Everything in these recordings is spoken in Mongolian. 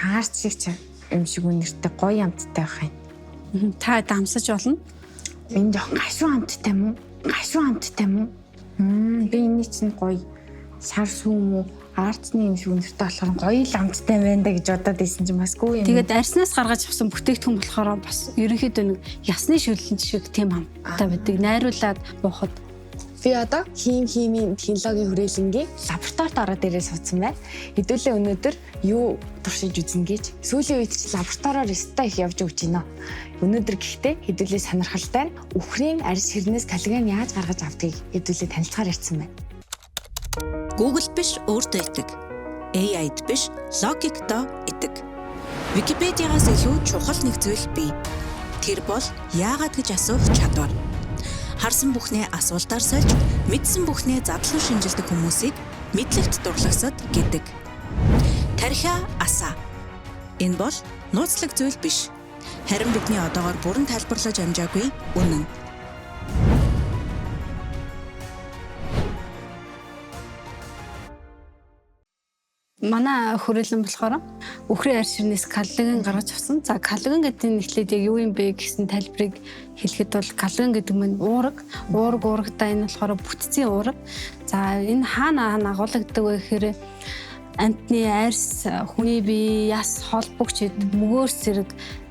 Хаарч шиг юм шиг үнэртэй гоё амттай байх юм. Та дамсаж болно. Энэ жоохон гашуун амттай мó? Гашуун амттай мó? Би энэ чинь гоё шар сүү мүү арцны юм шиг үнэртэй болохоор гоё л амттай байна да гэж бодоод исэн чинь бас гүү юм. Тэгээд арснаас гаргаж авсан бүтээгдэхүүн болохоор бас ерөнхийдөө нэг ясны шүлэн шиг тийм амттай байдаг. Найруулад буухад би одоо химийн технологийн хүрээлэнгийн лабораторид ороод ирээ суудсан байна. Хэдүүлээ өнөөдөр юу туршиж үзнэ гэж сүүлийн үед чи лабораториор өстой их явж өгч байна. Өнөөдөр гэхдээ хэдүүлээ сонирхолтой нь үхрийн арьс хэрнээс коллаген яаж гаргаж авдгийг хэдүүлээ танилцахаар ирсэн байна. Google биш өөртөө итэг. AI-д биш логикдоо итэг. Википедиагаас илүү чухал нэг зүйл бий. Тэр бол яагаад гэж асуух чадвар. Харсан бүхнээ асуултаар сольж, мэдсэн бүхнээ задлан шинжилдэг хүмүүсийг мэдлэгт дурлагсад гэдэг. Тархиа асаа. Энэ бол нууцлаг зүйл биш. Харин бидний одоогоор бүрэн тайлбарлаж амжаагүй үнэн. Манай хүрээлэн болохоор үхрийн арьс ширнээс коллаген гаргаж авсан. За коллаген гэдэг нь эхлээд яг юу юм бэ гэсэн тайлбарыг хэлэхэд бол коллаген гэдэг нь уураг. Уураг уурагтаа энэ болохоор бүтцийн уураг. За энэ хаана хаана агуулагддаг вэ гэхээр амьтны арьс, хүний бие, яс, холбогч, мөгөөр зэрэг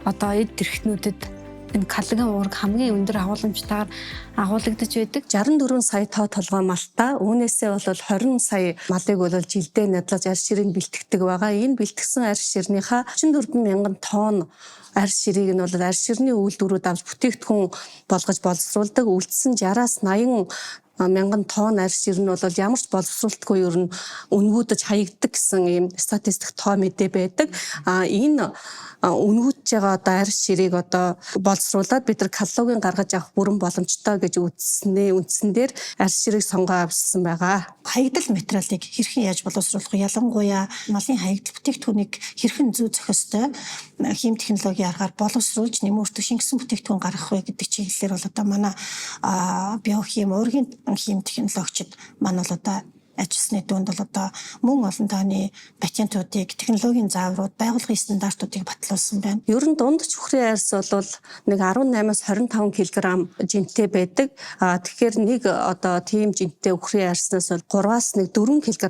одоо эд тэрхтнүүдэд энэ коллаген уураг хамгийн өндөр агуулмжтайгаар агуулгадаж байдаг. 64 сая тоо толгой малтаа үүнээсээ бол 20 сая малыг бол жилдээ нядлаж арьс ширийг бэлтгэдэг байгаа. Энэ бэлтгэсэн арьс ширнийхаа 34 мянган тонн арьс ширийг нь бол арьс ширний үйлдвэрүүд авч бүтээгдэхүүн болгож боловсруулдаг. Үлдсэн 60-аас 80 мянган тонн арьс шир нь бол ямар ч боловсруулалтгүй ер нь үнгүүдэж хаягддаг гэсэн ийм статистик тоо мэдээ байдаг. А энэ үнгүүдж байгаа одоо арьс ширийг одоо боловсруулад бид нар коллаген гаргаж авах бүрэн боломжтой гэж үзснээ үндсэн дээр арьс ширийг сонгоо авсан байгаа. Хаягдал материалыг хэрхэн яаж боловсруулах вэ? Ялангуяа малын хаягдал бүтээгдэхүүнийг хэрхэн зүй зохистой хим технологийн аргаар боловсруулж нэмэлт шингэсэн бүтээгдэхүүн гаргах вэ гэдэг чиглэлээр бол одоо манай биохим уургийн хим технологичид маань бол одоо ажилласны дүнд бол одоо мөн олон тооны патентуудыг, технологийн зааврууд, байгууллагын стандартуудыг батлуулсан байна. Ер нь дундч үхрийн арьс бол нэг 18-аас 25 кг жинтэй байдаг. Тэгэхээр нэг одоо тийм жинтэй үхрийн арьснаас бол 3-аас 4 кг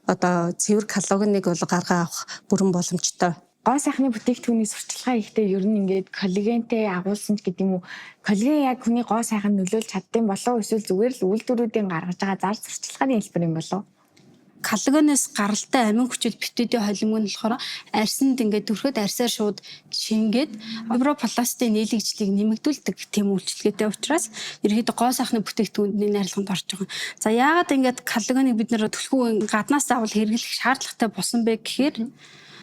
одоо цэвэр коллагеныг бол гаргаа авах бүрэн боломжтой. Гоо сайхны бүтээгдэхүүний сурталчилгаа хийхдээ ер нь ингээд коллагентэй агуулсан ч гэдэг юм уу? Коллаген яг хүний гоо сайханд нөлөөлж чаддсан болов эсвэл зүгээр л үйлдвэрүүдийн гаргаж байгаа зар сурталчилгааны хэлбэр юм болов? Коллагенээс гаралтай амин хүчил пептидийн холимог нь болохоор арьсанд ингээд түрхэд арьсаар шууд шингээд фибропластын нийлэгжлийг нэмэгдүүлдэг тийм үйлчилгээтэй учраас ерөнхийдөө гоо сайхны бүтээгдэхүүний найрлаганд орж байгаа. За яагаад ингээд коллагеныг бид нэр түлхүү гаднаас заавал хэрэглэх шаардлагатай болсон бэ гэхээр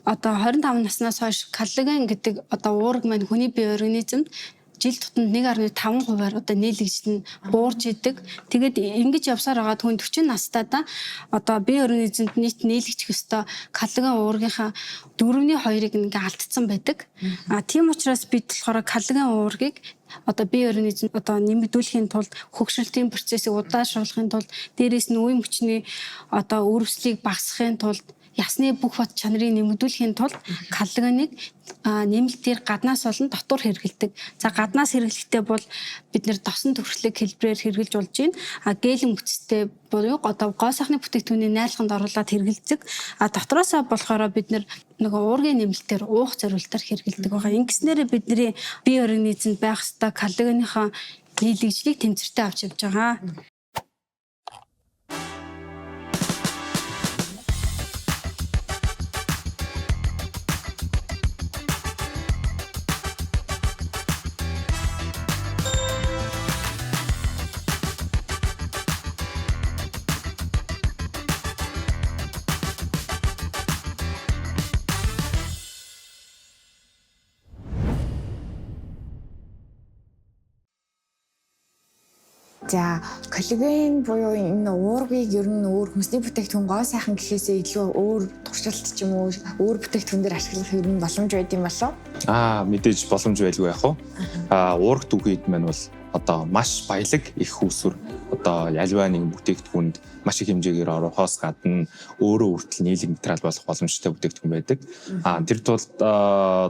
одоо 25 наснаас хойш коллаген гэдэг одоо уураг маань хүний бие организмд жил тутамд 1.5%-аар одоо нийлэгжил нь буурж идэг. Тэгээд ингэж явсаар байгаа хүн 40 настайдаа одоо бие организмд нийт нийлэгжих ёстой коллаген уургийнхаа 4.2-ыг ингээ алдсан байдаг. А тийм учраас бид болохоор коллаген уургийг одоо бие организмд одоо нэмэгдүүлэхийн тулд хөгшрөлтийн процессыг удаашруулахын тулд дээрээс нь үе мөчний одоо өрөвслийг багасгахын тулд ясны бүх бат чанарыг нэмэгдүүлэхийн тулд коллагеныг нэмэлтээр гаднаас болон дотор хэрэглэдэг. За гаднаас хэрэглэхдээ бол бид нэр досон төрхлөг хэлбэрээр хэрэглэж болж байна. А гелэн бүтцтэй буюу одоо гоо сайхны бүтээгдэхүүний найрлаганд оруулаад хэрэглэдэг. А дотроосоо болохоор бид нэр нөгөө уургийн нэмэлтээр уух зориултаар хэрэглэдэг байгаа. Ингэснээрээ бидний бие организмд байх ёстой коллагеныхаа нийлэгжлийг тэмцвэртэй авч явж байгаа. За коллаген буюу энэ уургийг ер нь өөр хүнсний бүтээгдэхүүн гоо сайхан гэхээсээ илүү өөр туршилт ч юм уу өөр бүтээгдэхүүн дээр ашиглах ер нь боломж байд юм болов? Мэдээж боломж байлгүй яах вэ? Уураг түүхийд маань бол Одоо маш баялаг их үүсвэр, одоо аливаа нэгэн бүтээгдэхүүнд маш их хэмжээгээр орохоос гадна өөрөө хүртэл нийлэг материал болох боломжтой бүтээгдэхүүн байдаг. Тэр тул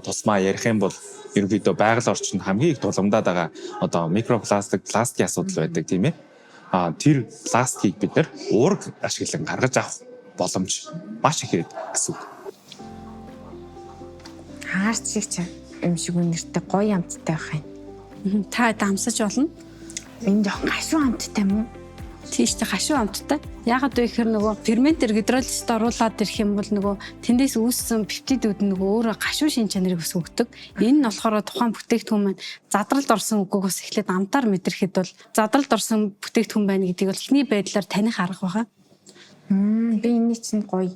тусмаа ярих юм бол ерөнхийдөө байгаль орчинд хамгийн их тулгамдаад байгаа одоо микропластик, пластикийн асуудал байдаг, тийм ээ. Тэр пластикийг бид нар уураг ашиглан гаргаж авах боломж маш их гэсэн үг. Хаарч шиг ч юм шиг үнэртэй, гоё амттай байх юм. Та дамсаж болно. Энэ жоохон гашуун амттай юм уу? Тийш тэ, гашуун амттай. Яагаад вэ гэхээр нөгөө ферментээр гидролизд оруулаад ирэх юм бол нөгөө тэндээс үүссэн пептидүүд нөгөө өөрөө гашуун шин чанарыг бас өгдөг. Энэ нь болохоор тухайн бүтээгдэхүүн маань задралд орсон үгүйг бас эхлээд амтаар мэдрэхэд бол задралд орсон бүтээгдэхүүн байна гэдгийг бол эхний байдлаар таних арга байгаа. Би энэний чинь гоё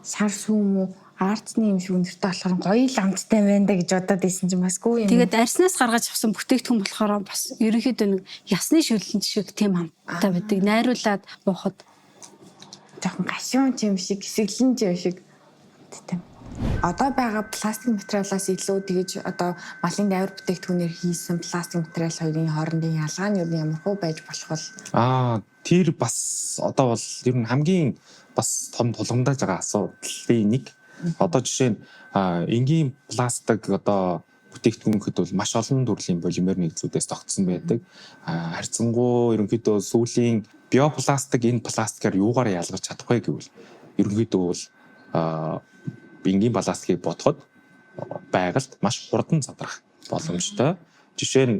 шар сүү юм уу, арцны юм шиг үнэртэй болохоор гоё л амттай байна да гэж бодоод исэн чинь бас гүү юм. Тэгээд арьснаас гаргаж авсан бүтээгдэхүүн болохоор бас ерөнхийдөө нэг ясны шүлэн шиг тийм амттай байдаг. Найруулад буухад жоохон гашуун юм шиг, хэсэглэн юм шиг амттай. Одоо байгаа пластик материалаас илүү тэгэж одоо малын дайвар бүтээгдэхүүнээр хийсэн пластик материал хоёрын хоорондын ялгаа нь юу ямар хөө байж болох вэ? Тэр бас одоо бол ер нь хамгийн бас том тулгамдаж байгаа асуудлын нэг. Одоо жишээ нь энгийн пластик одоо бүтээгдэхүүн гэхэд бол маш олон төрлийн полимер нэгдлүүдээс тогтсон байдаг. Харьцангуй ерөнхийдөө сүүлийн биопластик энэ пластикаар юугаар ялгарч чадах вэ гэвэл ерөнхийдөө бол энгийн пластикийг бодоход байгальд маш хурдан задрах боломжтой. Жишээ нь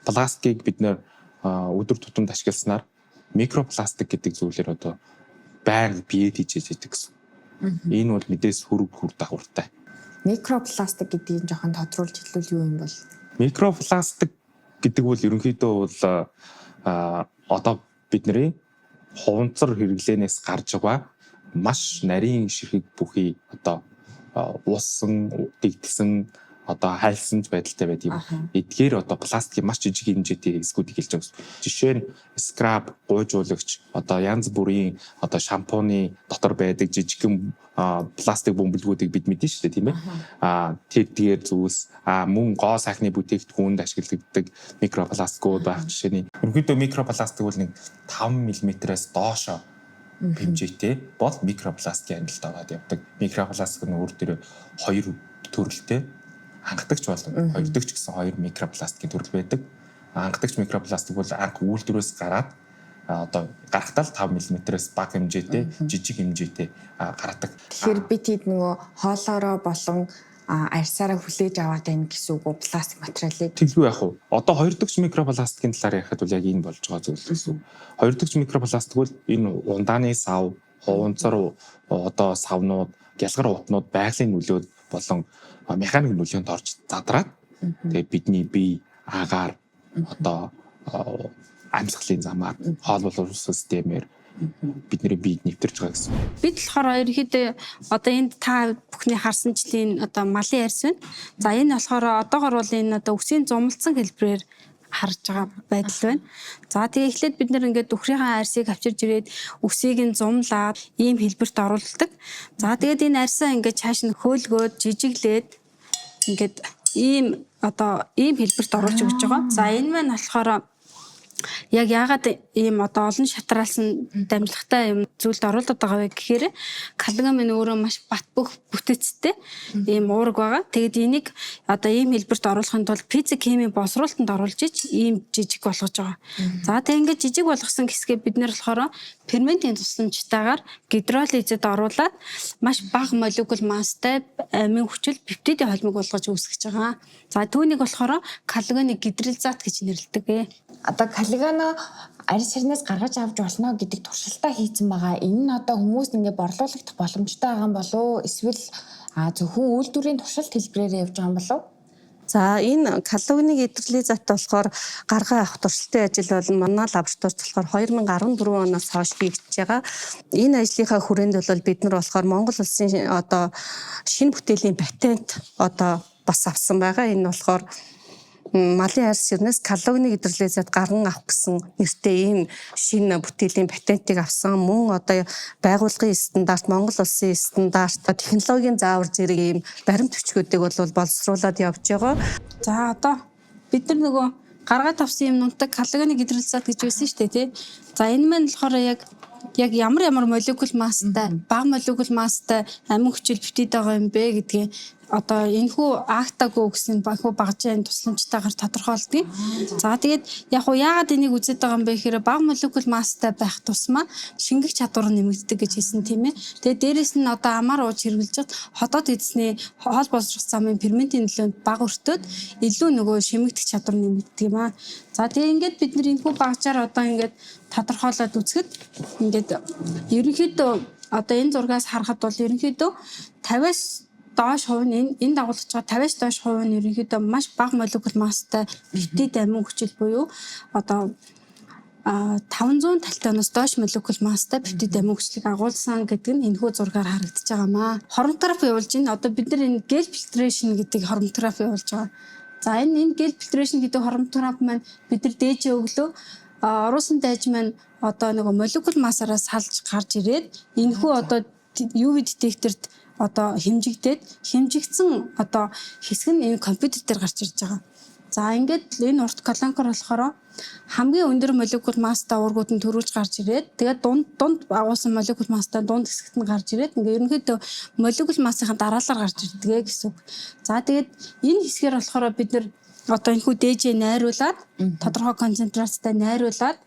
пластикийг бид нэр өдөр тутамд ашигласнаар микропластик гэдэг зүйлээр одоо байнга биед хийжээж идэг гэсэн. Энэ бол мэдээс хөрөг хүр дагавартай. Микропластик гэдгийг жоохон тодруулж хэлвэл юу юм бол? Микропластик гэдэг бол ерөнхийдөө бол одоо бидний хуванцар хэрэглээнээс гарч байгаа маш нарийн ширхэг бүхий одоо уусан, дэгдсэн, одоо хайлсан ч байдалтай байдаг юм. Эдгээр одоо пластикийн маш жижиг хэмжээтэй хэсгүүдийг хэлж байгаа юм. Жишээ нь скраб, гуйжуулагч, одоо янз бүрийн одоо шампуны дотор байдаг жижигхэн пластик бөмбөлгүүдийг бид мэднэ шүү дээ, тийм ээ. Тэр зүйлс, мөн гоо сайхны бүтээгдэхүүнд ашиглагддаг микропластикууд байх жишээний. Ерөнхийдөө микропластик бол нэг 5 мм-ээс доошо хэмжээтэй бол микропластикийн ангилалд ороод явдаг. Микропластик нь өөр дээрээ хоёр төрөлтэй, хангадагч болон хоёрдогч гэсэн хоёр микропластикийн төрөл байдаг. Хангадагч микропластик бол анх үйлдвэрээс гараад одоо гарахтаа л 5 мм-ээс бага хэмжээтэй, жижиг хэмжээтэй гардаг. Тэгэхээр би тэд нөгөө хоолоороо болон арьсаараа хүлээж аваад байна гэсэн үг үү пластик материалыг? Тэглгүй яах вэ? Одоо хоёрдогч микропластикийн талаар ярихад бол яг энэ болж байгаа зүйл гэсэн үг. Хоёрдогч микропластик бол энэ ундааны сав, хуванцар одоо савнууд, гялгар утнууд байгалийн нөлөө болон механик нөлөөнд орж задраад тэгээ бидний бие, агаар, одоо амьсгалын замаар, хоол боловсрол системээр бидний биед нэвтэрч байгаа гэсэн. Бид болохоор ерөнхийдөө одоо энд та бүхний харсанчлын одоо малын арьс байна. За энэ болохоор одоогор бол энэ одоо үсийн зумлцсан хэлбэрээр харж байгаа байдал байна. За тэгээ эхлээд бид нэр ингээд үхрийнхээ арьсыг авчирж ирээд үсийг нь зумлаад ийм хэлбэрт оруулдаг. За тэгээд энэ арьсаа ингээд чааш нь хөөлгөөд жижиглээд ингээд ийм одоо ийм хэлбэрт оруулж өгч байгаа. За энэ маань болохоор яг яагаад ийм одоо олон шатраалсан дамжлагатай юм зүйлд оруулаад байгаа вэ гэхээр коллаген минь өөрөө маш бат бөх бүтэцтэй ийм уураг байгаа. Тэгээд энийг одоо ийм хэлбэрт оруулахын тулд физик химийн боловсруулалтанд оруулж ич ийм жижиг болгож байгаа. За тэг ингээд жижиг болгосон хэсгээ бид нэр болохоор ферментийн тусламжтайгаар гидролизэд оруулаад маш бага молекул масстай амин хүчил пептидийн холимог болгож үүсгэж байгаа. За түүнийг болохоор коллагены гидролизат гэж нэрлэдэг. Одоо коллагено арьс ширнээс гаргаж авч болно гэдэг туршилтаа хийцэн байгаа. Энэ нь одоо хүмүүст ингээ борлуулагдах боломжтой байгаа юм болов уу? Эсвэл зөвхөн үйлдвэрийн туршилт хэлбэрээр явж байгаа юм болов уу? За энэ коллагены гидролизат болохоор гаргаа авах туршилтын ажил бол манай лабораторид болохоор 2014 оноос хойш хийгдэж байгаа. Энэ ажлынхаа хүрээнд бол бид нар болохоор Монгол улсын одоо шинэ бүтээлийн патент одоо бас авсан байгаа. Энэ болохоор малын арьс ширнээс коллагены гидролизат гарган авах гэсэн нэртэй ийм шинэ бүтээлийн патентыг авсан. Мөн одоо байгууллагын стандарт, Монгол улсын стандарт, технологийн заавар зэрэг ийм баримт бичгүүдийг бол боловсруулад явж байгаа. За одоо бид нар нөгөө Гаргаад авсан юм нунтаг коллагены гидролизат гэж байсан шүү дээ, тий. За, энэ маань болохоор яг ямар ямар молекул масстай, бага молекул масстай амин хүчил пептид байгаа юм бэ гэдгийг одоо энэхүү AKTAGO гэсэн энэхүү багажийн тусламжтайгаар тодорхойлдог. За, тэгээд яг уу яагаад энийг үзээд байгаа юм бэ гэхээр бага молекул масстай байх тусмаа шингэх чадвар нь нэмэгддэг гэж хэлсэн, тийм ээ. Тэгээд дээрэс нь одоо амаар ууж хэрэглэж байхад ходоод эзний хоол боловсрох замын ферментийн нөлөөнд бага өртөөд илүү нөгөө шимэгдэх чадвар нэмэгддэг юм аа. За, тэгээ ингээд бид нар энэхүү багажаар одоо ингээд тодорхойлоод үзэхэд ингээд ерөнхийдөө одоо энэ зургаас харахад бол ерөнхийдөө 50-аас доош хувь нь энэ дагуулж байгаа 50-аас доош хувь нь ерөнхийдөө маш бага молекул масстай пептид амин хүчил буюу одоо 500 дальтоноос доош молекул масстай пептид амин хүчлийг агуулсан гэдэг нь энэхүү зургаар харагдаж байгаа маа. Хроматографи явуулж байна. Одоо бид нар энэ gel filtration гэдэг хроматографи явуулж байгаа. За, энэ gel filtration гэдэг хроматограф маань бид нар дээжээ өглөө оруулсан дайж маань одоо нөгөө молекул массаараа салж гарч ирээд энэхүү одоо UV детекторт одоо хэмжигдээд, хэмжигдсэн одоо хэсэг нь энэ компьютер дээр гарч ирж байгаа. За, ингээд энэ урт колонкоор болохоор хамгийн өндөр молекул масстай уургууд нь төрүүлж гарч ирээд, тэгээд дунд агуулсан молекул масстай дунд хэсэгт нь гарч ирээд, ингээд ерөнхийдөө молекул массынхаа дараалал гарч ирдэг гэсэн үг. За, тэгээд энэ хэсгээр болохоор бид нар одоо энэхүү дээжээ найруулад, тодорхой концентрацтай найруулад,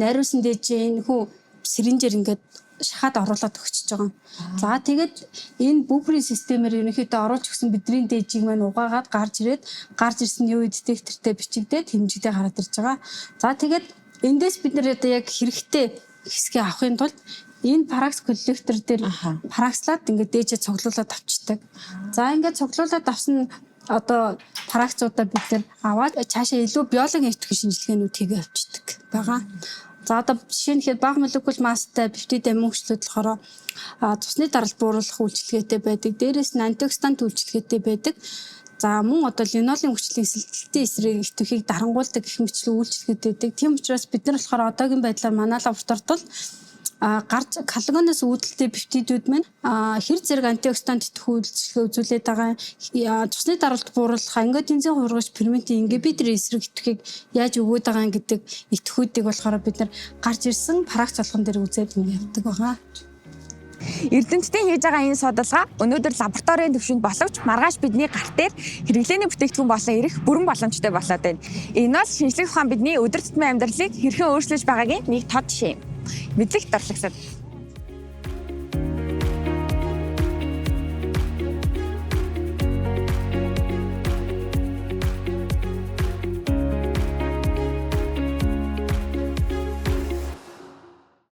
найруулсан дээжээ энэхүү syringe ээр ингээд шахаад оруулаад өгчөж байгаа. За, тэгээд энэ буферийн системээр ерөнхийдөө оруулж өгсөн бидний дээжийг маань угаагаад гарч ирээд, гарч ирсэн UV детектортэй бичигдээд, хэмжигдээ гараад ирж байгаа. За, тэгээд эндээс бид нар одоо яг хэрэгтэй хэсгээ авахын тулд энэ fraction collector дээр fraction лаад ингээд дээжээ цуглуулад авчдаг. За, ингээд цуглуулад авсан одоо fraction уудаа бид нар аваад цаашаа илүү биологийн идэвхтэй шинжилгээнүүд хийгээ авчдаг байгаа. За, одоо жишээ нь гэхэд бага молекул масстай пептид амин хүчлүүд болохоор цусны даралт бууруулах үйлчилгээтэй байдаг. Дээрээс нь антиоксидант үйлчилгээтэй байдаг. За, мөн одоо линолийн хүчлийн эсэлтийн эсрэг идэвхийг дарангуйлдаг гэх мэтчлэн үйлчилгээтэй байдаг. Тийм учраас бид нар болохоор одоогийн байдлаар манай лабораторид бол гарч коллагеноос үүдэлтэй пептидүүд маань хэр зэрэг антиоксидант идэвх үйлчилгээ үзүүлээд байгаа, цусны даралт бууруулах, ангиотензин хувиргагч ферментийн ингибитор эсрэг идэвхийг яаж өгөөд байгаа гэдэг идэвхүүдийг болохоор бид нар гарч ирсэн fraction болгон дээр үзээд ингэ явдаг байгаа. Эрдэмтдийн хийж байгаа энэ судалгаа өнөөдөр лабораторийн түвшинд боловч маргааш бидний гар дээр хэрэглээний бүтээгдэхүүн болон ирэх бүрэн боломжтой болоод байна. Энэ бол шинжлэх ухаан бидний өдөр тутмын амьдралыг хэрхэн өөрчилж байгаагийн нэг тод жишээ юм. Мэдлэгт дорлагсад.